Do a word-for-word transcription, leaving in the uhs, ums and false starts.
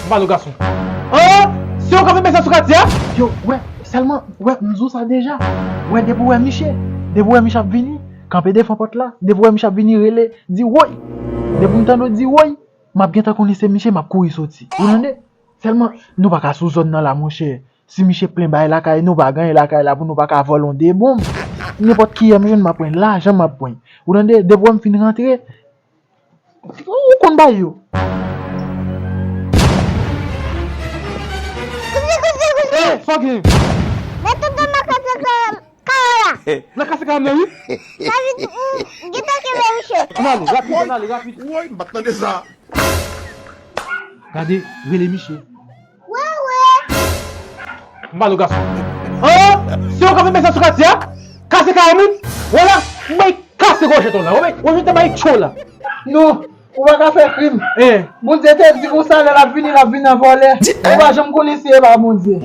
M pale w gason. An! Se ou k ap fè mesaj sou katye a? Yo, wè, sèlman, wè, m di w sa deja. Wè, depi w wè miche, depi w wè miche ap vini, kanpe devan pòt la. Depi w wè miche ap vini, rele, di woy. Depi m tande w di woy, m ap gentan konnen se miche, m ap kouri soti. Ou tande? Sèlman, nou pa ka sou zòn nan la, monchè. Si miche plen bagay lakay, nou pa gen anyen lakay la pou nou pa ka vòlè yon de bonm. Nenpòt kiyè m jwenn, m ap pran. Lajan m ap pran. Ou tande? Depi w wè m fin rantre, ou konn bagay yo. Koute, koute, koute! Eh, sa w gen? Mete tonton makak nan kay la. Nan kase kay la, wi. Sa vle di, ou gentan kenbe miche. Ann ale, rapid, ann ale, rapid. Woy, m pa t tande sa. Gade, rele miche. Wè, wè. M pale w gason. An! Se ou k ap fè mesaj sou katye a? Kase kay moun? Wè la, m bay kase gòjèt w la. Wè, wè, jan te bay tcho la. Non, ou pa ka fè krim. Eh. Bondye te di konsa, lè l ap vini, l ap vini an vòlè. Ou pa janm konnen si e pa Bondye.